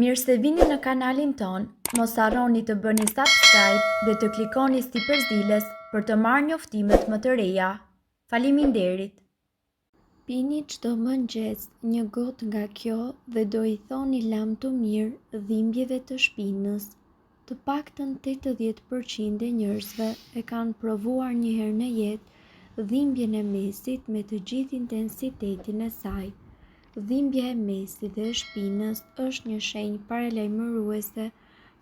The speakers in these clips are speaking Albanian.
Mirë se vini në kanalin tonë, mos harroni të bëni subscribe dhe të klikoni sipër ziles për të marrë njoftimet më të reja. Faleminderit! Pini çdo mëngjes një gotë nga kjo dhe do i thoni lamtumirë dhimbjeve të shpinës. Të paktën 80% e njerëzve e kanë provuar një herë në jetë dhimbjen e mesit me të gjithë intensitetin e saj. Dhimbja e mesit dhe e shpinës është një shenjë paralajmëruese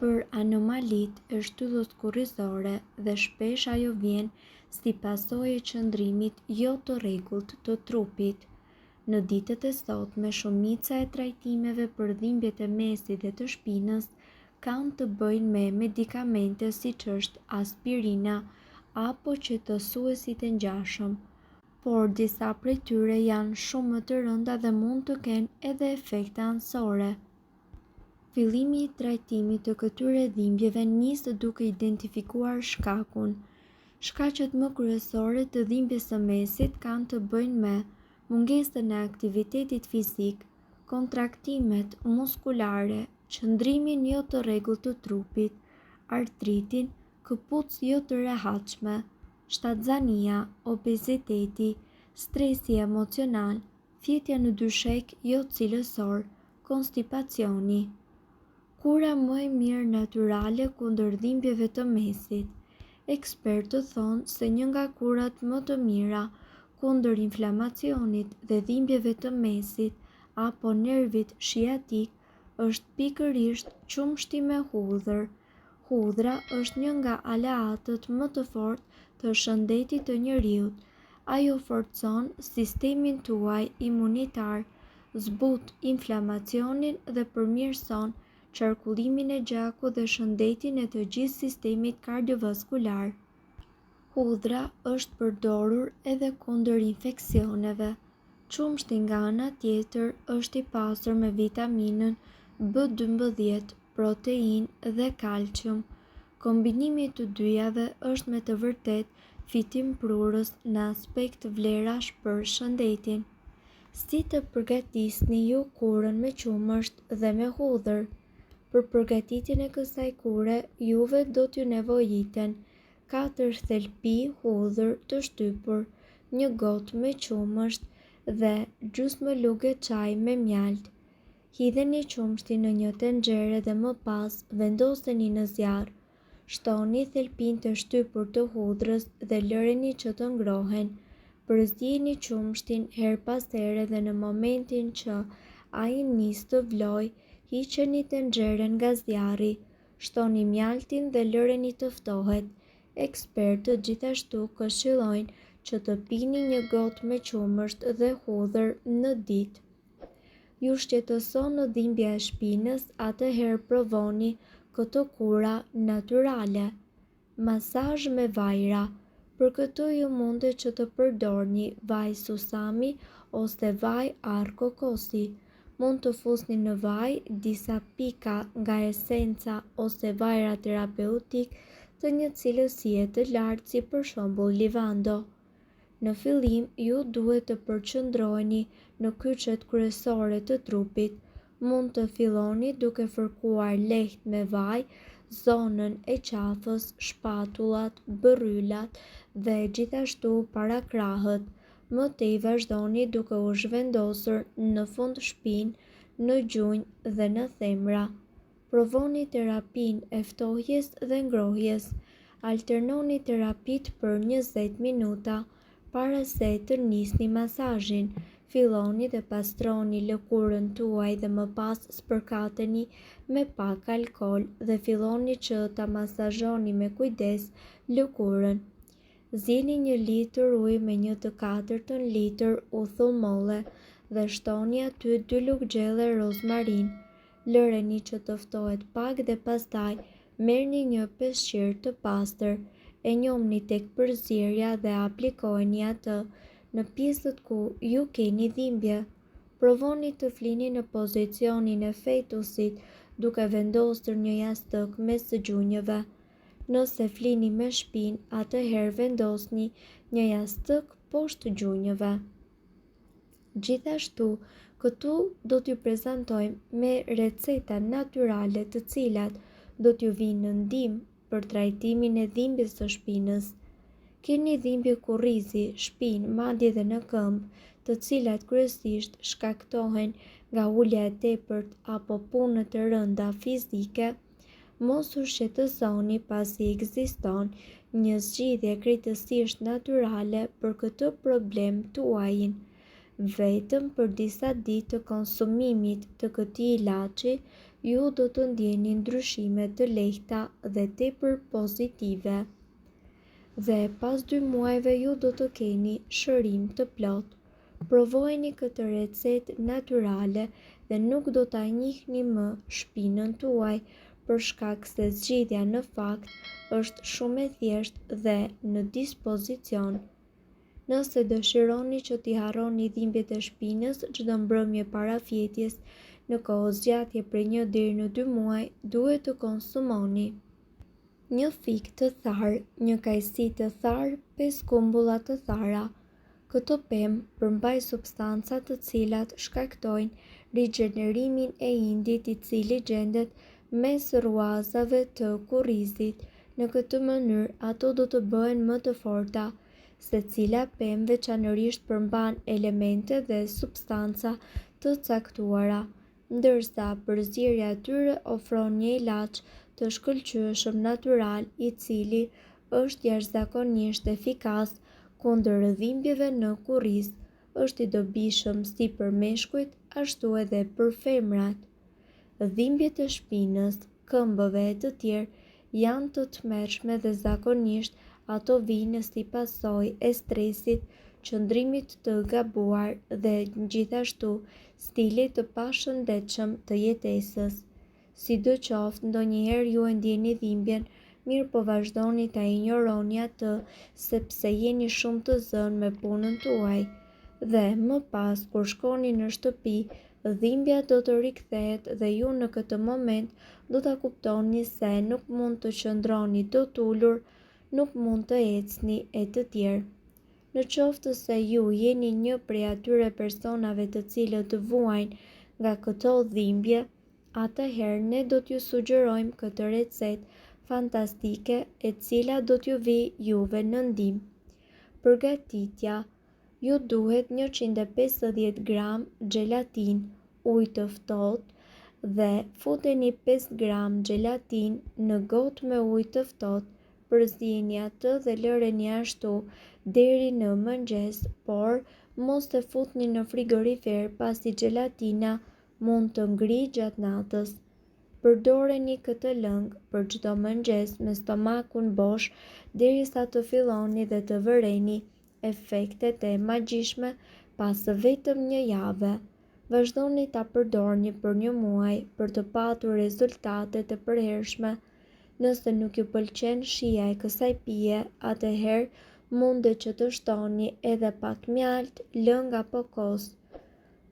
për anomalitë e shtyllës kurrizore dhe shpesh ajo vjen si pasojë e qëndrimit jo të rregullt të trupit. Në ditët e sotme shumica e trajtimeve për dhimbjet e mesit dhe të shpinës kanë të bëjnë me medikamente siç është aspirina apo qetësuesit e ngjashëm. Por disa prej tyre janë shumë më të rënda dhe mund të kenë edhe efekte anësore. Fillimi i trajtimit të këtyre dhimbjeve nis duke identifikuar shkakun. Shkaqet më kryesore të dhimbjes së mesit kanë të bëjnë me mungesën e aktivitetit fizik, kontraktimet muskulare, qëndrimin jo të rregullt të trupit, artritin, këpucë jo të rehatshme, shtatzania, obeziteti, stresi emocional, fjetja në dyshek jo cilësor, konstipacioni. Kura më e mirë natyrale kundër dhimbjeve të mesit. Ekspertët thonë se një nga kurat më të mira kundër inflamacionit dhe dhimbjeve të mesit apo nervit shiatik është pikërisht qumështi me hudhër. Hudhra është një nga aleatët më të fortë të shëndetit të njeriut. Ajo forcon sistemin tuaj imunitar, zbut inflamacionin dhe përmirëson qarkullimin e gjakut dhe shëndetin e të gjithë sistemit kardiovaskular. Hudhra është përdorur edhe kundër infeksioneve. Qumështi nga ana tjetër është i pasur me vitaminën B 12, proteinë dhe kalcium. Kombinimi i të dyjave është me të vërtetë fitimprurës në aspekt vlerash për shëndetin. Si të përgatisni ju kurën me qumësht dhe me hudhër? Për përgatitjen e kësaj kure, juve do t'ju nevojiten katër thelpi hudhër të shtypur, një gotë me qumësht dhe gjysmë luge çaji me mjaltë. Hidheni qumështin në një tenxhere dhe më pas vendoseni në zjarr. Shtoni thelpinjtë e shtypur të hudhrës dhe lëreni që të ngrohen. Përzieni qumështin herë pas here dhe në momentin që ai nis të vlojë, hiqeni tenxheren nga zjarri. Shtoni mjaltin dhe lëreni të ftohet. Ekspertët gjithashtu këshillojnë që të pini një gotë me qumësht dhe hudhër në ditë. Ju shqetëson dhimbja e shpinës, atëherë provoni këto kura natyrale. Masazh me vajra. Për këtë ju mundet që të përdorni vaj susami ose vaj arrë kokosi. Mund të fusni në vaj disa pika nga esenca ose vajra terapeutikë të një cilësie të lartë si për shembull livando. Në fillim ju duhet të përqendroheni në kyçet kryesore të trupit. Mund të filloni duke fërkuar lehtë me vaj zonën e qafës, shpatullat, bërrylat dhe gjithashtu parakrahët. Më tej vazhdoni duke u zhvendosur në fundshpinë, në gjunjë dhe në thembra. Provoni terapinë e ftohjes dhe ngrohjes. Alternoni terapitë për 20 minuta para se të nisni masazhin. Filloni dhe pastroni lëkurën tuaj dhe më pas spërkateni me pak alkool dhe filloni që ta masazhoni me kujdes lëkurën. Zieni një litër ujë me një të katërtën litër uthull molle dhe shtoni aty dy lugë gjelle rozmarinë. Lëreni që të ftohet pak dhe pastaj merrni një peshqir të pastër, e njomni tek përzierja dhe aplikojeni atë në pjesët ku ju keni dhimbje. Provoni të flini në pozicionin e fetusit duke vendosur një jastëk mes gjunjëve. Nëse flini me shpinë, atëherë vendosni një jastëk poshtë gjunjëve. Gjithashtu, Këtu do t'ju prezantojmë me receta natyrale të cilat do t'ju vijnë në ndihmë për trajtimin e dhimbjes së shpinës. Keni dhimbje kurrizi, shpinë, madje edhe në këmbë, të cilat kryesisht shkaktohen nga ulja e tepërt apo punët e rënda fizike, mos u shqetësoni pasi ekziston një zgjidhje krejtësisht natyrale për këtë problem tuajin. Vetëm për disa ditë të konsumimit të këtij ilaçi, ju do të ndjeni ndryshime të lehta dhe tepër pozitive. Dhe pas dy muajve ju do të keni shërim të plotë. Provojeni këtë recetë natyrale dhe nuk do ta njihni më shpinën tuaj, për shkak se zgjidhja në fakt është shumë e thjeshtë dhe në dispozicion. Nëse dëshironi që t'i harroni dhimbjet e shpinës çdo mbrëmje para fjetjes në kohëzgjatje prej një deri në dy muaj, duhet të konsumoni. Një fik të tharë, një kajsi të tharë, pesë kumbulla të thara. Këto pemë përmbajnë substanca të cilat shkaktojnë rigjenerimin e indit i cili gjendet mes rruazave të kurrizit. Në këtë mënyrë ato do të bëhen më të forta. Secila pemë veçanërisht përmban elemente dhe substanca të caktuara, ndërsa përzierja e tyre ofron një ilaç të shkëlqyeshëm natyral i cili është jashtëzakonisht efikas kundër dhimbjeve në kurriz, është i dobishëm si për meshkujt ashtu edhe për femrat. Dhimbjet e shpinës, këmbëve e të tjerë janë të tmerrshme dhe zakonisht ato vijnë si pasojë e stresit, qëndrimit të gabuar dhe gjithashtu stilit të pashëndetshëm të jetesës. Sidoqoftë, ndonjëherë ju e ndjeni dhimbjen, mirëpo vazhdoni ta injoroni atë sepse jeni shumë të zënë me punën tuaj. Dhe, më pas, kur shkoni në shtëpi, dhimbja do të rikthehet dhe ju në këtë moment do ta kuptoni se nuk mund të qëndroni dot ulur, nuk mund të ecni e të tjerë. Në qoftë se ju jeni një prej atyre personave të cilët vuajnë nga këto dhimbje, atëherë ne do t'ju sugjerojmë këtë recetë fantastike e cila do t'ju vijë juve në ndihmë. Përgatitja, Ju duhet 150 gram xhelatinë, ujë të ftohtë dhe futeni 5 gram xhelatinë në gotë me ujë të ftohtë, përzieni atë dhe lëreni ashtu deri në mëngjes, por mos e futni në frigorifer pasi xhelatina mund të ngrijë gjatë natës. Përdoreni këtë lëng për çdo mëngjes me stomakun bosh derisa të filloni dhe të vëreni efektet e magjishme pas vetëm një jave. Vazhdoni ta përdorni për një muaj për të patur rezultate të përhershme. Nëse nuk ju pëlqen shija e kësaj pije, atëherë mundet që të shtoni edhe pak mjaltë, lëng apo kos.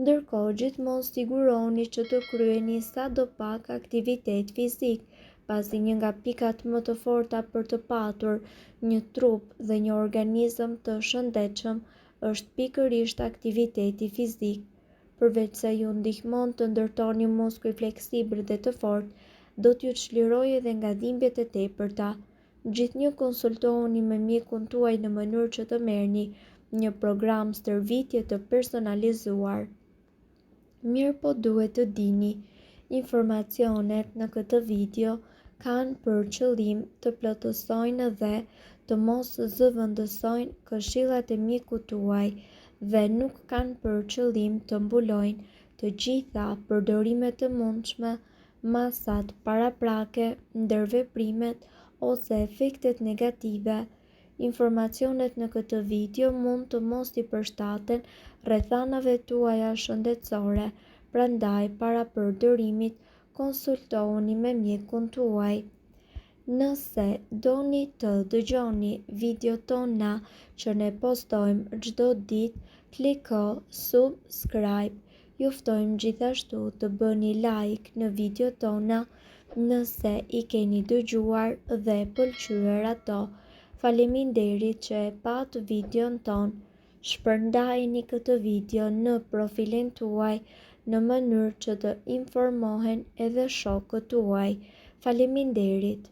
Ndërkohë, gjithmonë sigurohuni që të kryeni sadopak aktivitet fizik, pasi një nga pikat më të forta për të patur një trup dhe një organizëm të shëndetshëm është pikërisht aktiviteti fizik. Përveçse ju ndihmon të ndërtoni muskuj fleksibël dhe të fortë, do t'ju çlirojë edhe nga dhimbjet e tepërta. Gjithnjë konsultohuni me mjekun tuaj në mënyrë që të merrni një program stërvitje të personalizuar. Mirëpo duhet të dini, informacionet në këtë video kanë për qëllim të plotësojnë dhe të mos zëvendësojnë këshillat e mjekut tuaj dhe nuk kanë për qëllim të mbulojnë të gjitha përdorimet e mundshme masat paraprake, ndërveprimet ose efektet negative. Informacionet në këtë video mund të mos i përshtaten rrethanave tuaja shëndetësore, prandaj para përdorimit konsultohuni me mjekun tuaj. Nëse doni të dëgjoni videot tona që ne postojmë çdo ditë, kliko subscribe. Ju ftojmë gjithashtu të bëni like në videot tona nëse i keni dëgjuar dhe pëlqyer ato. Faleminderit që e patë videon tonë. Shpërndajeni këtë video në profilin tuaj në mënyrë që të informohen edhe shokët tuaj. Faleminderit!